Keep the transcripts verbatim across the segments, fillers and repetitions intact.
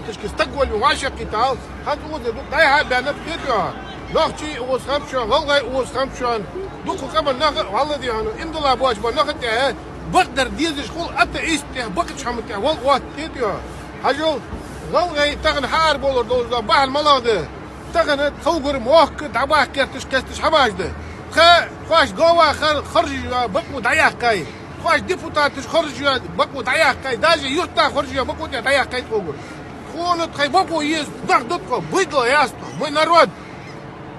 Тешка стаг волга вӀашагӀкхийттал, хӀанз укхаза дукха дӀай-хьа баьннаб, кхетий хьо. Нохчий укхаза хиннаб шоана, гӀалгӀай укхаза хиннаб шоана, дукха къаман нах а, валлахӀи, дий хьона, иман дилла боацаш бола нах а тӀехьа, бакъдар дезаш хул атеисташта тӀехьа, бакъча хӀаман тӀехьа вала отта, кхетий хьо. Хьажал, гӀалгӀай тахан хьаарабовлар долаш да, бахьан малагӀа да. Тахан тхогара мохк дӀабаккха гӀерташ, кхесташ хӀамаш да. Тха, тхоаш глава хар-, харжа йола бакъо дӀаяьккхай. Тхоаш депутаташ харжа йола бакъо дӀаяьккхай. Даже юртда харжа йола бакъо тӀехьа дӀаяьккхай тхогара. Тхона тхоай бакъо еза нах да тхо, быдло я тхо, мы народ.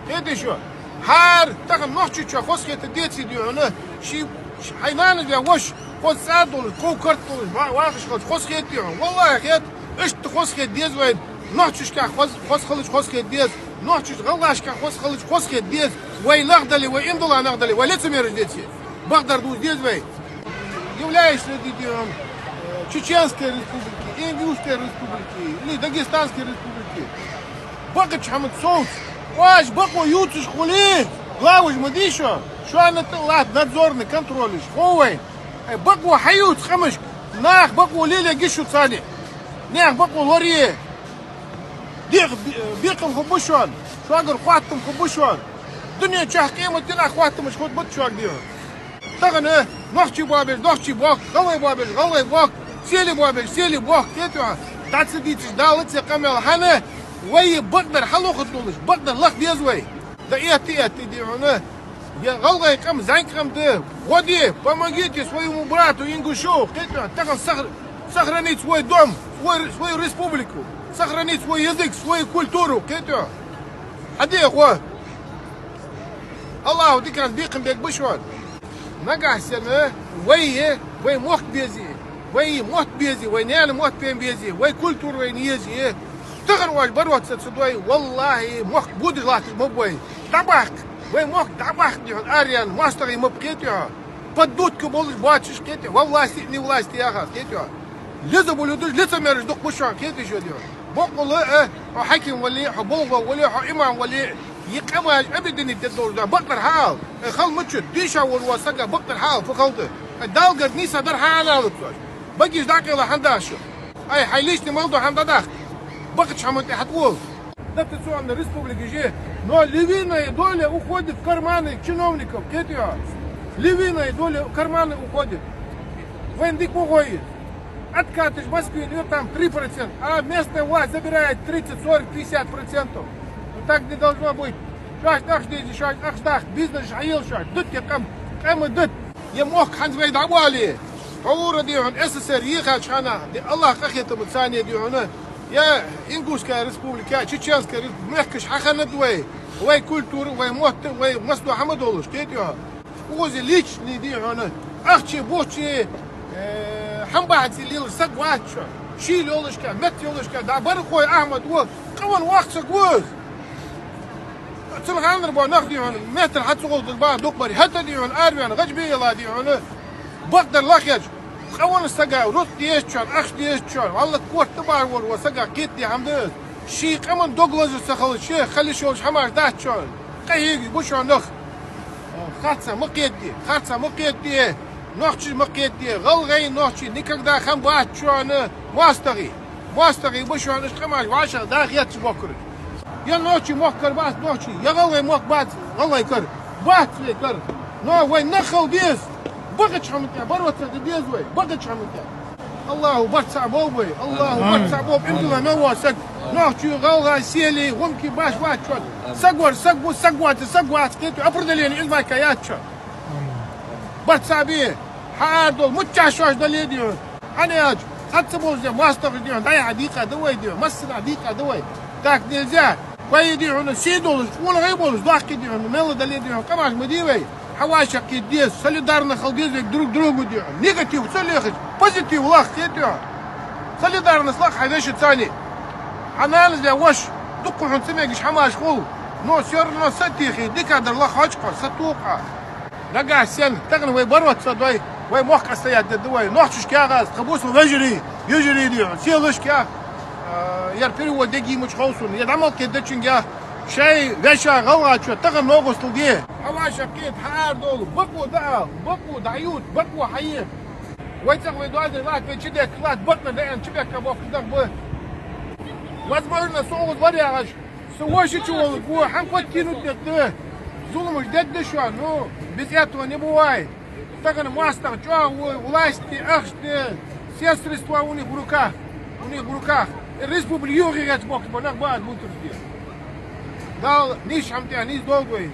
Кхетий шо? ХӀара тахан нохчочоа хозахетар деций, дий хьона, ший, ший хьай нанас ваь воша, хоза цӀа долаш, ков-карт долаш, ва-, вахаш хилча хозахетий хьона? ВаллахӀи хет, иштта хозахета деза вайна. Нохчашкахь хоз-, хоза хилча хозахета деза. Нохчаша гӀалгӀашкахь хоза хилча хозахета деза. Вай нах дале, вай иман дилла нах дале, вай лицемераш деце. Бакъдар дувца деза вай. Являешься ли ты, дий хьона, э, Чеченской Республики, Ингушской Республики или Дагестанской Республики? Бакъча хӀаман совца. Оаш бакъо ювцаш хуле, главаш ма дий шо. Шоана тӀа латт надзорный контроль, хов вайна. Э, бакъо хьаювц къамашка. Наха бакъо лелае йиш я царна. Наьха бакъо лорае. Декъа бе-, бекхам хургба шоана. Шугара хоаттам хургба шоана. Дунен чу, къематдийнахьа хоаттамаш хургба шуга, дий хьона. Тахан нохчий боабеш нохчий бохк, гӀалгӀай боабеш гӀалгӀай бохк, сели боабеш сели бохк, кхетий хьо? ДӀа ца дийцача, Дала ца къамаьл хьона, вай бакъдар хьалохаргдолаш, бакъдар лаха деза вай. ДӀаэтта, этта, дий хьона, е гӀалгӀай къам зӀамига къам да, гӀо де, помогите своему брату ингушу, кхетий хьо? Тахан сохр-, сохранить свой дом, свой, свою республику, сохранить свой язык, свою культуру, кхетий хьо? Хьаде гӀо. АллахӀа диканца бекхам бергба шоана. Нагахьа санна вай, вай мохк безе, вай мотт безе, вай наьна мотт бен безе, вай культура вайна езе, тахан оаш барт ца дой, валлахӀи, мохк бодаш латташ ма ба вай. ДӀабахка, вай мохк дӀабахка, дий хьона, араяьнна моастагӀий ма ба, кхетий хьо? Под дудку болаш боацаш, кхетий хьо? Во власти, не власти яхаш, кхетий хьо? Лизоблюдаш, лицемераш дукха ба шоана, кхетий шо, дий хьона? Боккъала а, хьо хьаким вале, хьо болхло вале, хьо имам вале, е къамаш объединить де долаш да, бакъдар хьаала. Э, хала мича да, дийша волча сага бакъдар хьаала, фу хала да. Э, Далла гарга нийсса дар хьааналац оаш. Багаш дӀакъайла хӀана даха шо? Ай, хьай личный молду хӀана дӀадахка. Бакъча хӀаман тӀа хьатӀавола. Дотационная республика же, но львиная доля уходит в карманы чиновников, кхетий хьо? Львиная доля в карманы уходит. Вайна дика ма гой из. Откаты из Москве, ну, там три процента, а местная власть забирает тридцать, сорок, пятьдесят процентов. Ну, так не должно быть. Шоаш ахча дезе, шоаш ахча даха, бизнес хьайола шоаш, дутте къам, къам дут. Е мохк хӀанз вай дӀабоале, хьо вура, дий хьона, СССР ехача хана, де АллахӀ къахетам ба царна, дий хьона, е Ингушская республика, Чеченская республика, мехкаш хьахиннад вай, вай культура, вай мотт, вай массадола хӀама долаш, кхетий хьо? Укхаза личный, дий хьона, ахчи бохчи, э, хӀама бахьанца лелаш саг вац шо. Шийла йолашка, метта йолашка, дӀа Бархой Ахьмад ва, къавенна воккха саг ва из. Цун ханара бола нах, дий хьона, меттара хьа ца гӀовтташ ба дукха бараш. ХӀаьта, дий хьона, арваьнна, гӀаж бе яла, дий хьона, бакъдар лахаш, къавенна сага рузкъа дезачоа, ахча дезачоа, валлахӀи, корта тӀа бахьа вола сага кхетаде хӀама да из. Ший къаман дог лазаш ца хилча, хила йиш йолаш хӀамаш дац шоана. Къахьегаш ба шоана нах. Харцахьа ма кхетаде, харцахьа ма кхетаде, нохчаша ма кхетаде, гӀалгӀай, нохчий никогда хам бац шоана моастагӀий. МоастагӀий ба шоана уж къамаш вӀашагӀдаха гӀерташ бохкараш. Е нохчий мохк кара бац нохчий, е гӀалгӀай мохк бац гӀалгӀай кара. Бац вай кара. Но вай нах хила деза. Бакъча хӀаман тӀа барт ца де деза вай. Бакъча хӀаман тӀа. АллахӀа барт цхьа болба вай. АллахӀа барт цхьа болба. Иман дилла мел вола саг. Нохчий, гӀалгӀай, сели, гӀумки баш вац шоана. Саг вар саг ва, саг вац, саг вац, кхетий хьо, определение из вайга яц шоана. Барт цхьа бе, хьаарадовла, миччахьа шоаш дале, дий хьона. ХӀана аьлча, цхьацца болча моастагӀашта, дий хьона, дӀа-хьа дийкъа да вай, дий хьона, массанахьа дийкъа да вай. Так нельзя. Вай, дий хьона, сий долаш, фу лахе а болаш, доккхий, дий хьона, мел дале, дий хьона, къамаш ма дий вай. ХьавӀашагӀкхета деза, солидарно хила деза вай друг другу, дий хьона. Негатив ца лехаш, позитив лаха, кхетий хьо? Солидарность лаха хьай вешийца. Хьа нанас ваь воша, дукха хьона ца мегаш хӀамаш хул. Но всё равно са а техе, дикадар лаха хьожа-кх, сатоха. Нагахьа санна, тахан вай барт ца дой, вай мохк къастаяь дергда вай. Нохчашка яхар аз, тха бусалба вежарий, йижарий, дий хьона, селашка, а, ер перевод дегӀа мича хов сона, е дӀа мел кхетадечунга, шоай веший гӀалгӀачоа тахан новкъостал де. ХьавӀашагӀкхета, хьаарадовла, бакъо дӀаала, бакъо дӀаювца, бакъо хьае. Вай цӀагӀа вай доазув латт, вай чудехка латт, бакъдар дӀааьнна чубехка бохкаш нах ба. Возможно, со укхаза вар яхаш, со воши чу волга хӀама подкинуть дергда, зуламаш дергда шоана, ну, без этого не бывает. Тахан моастагӀа чӀоагӀа ва, власть, ахча, все средства у них в руках, у них в руках. Республика юхе гӀерташ боахкаш бола нах ба аз мусоргаш. Дала нийсача хӀаман тӀа нийсдолда вай.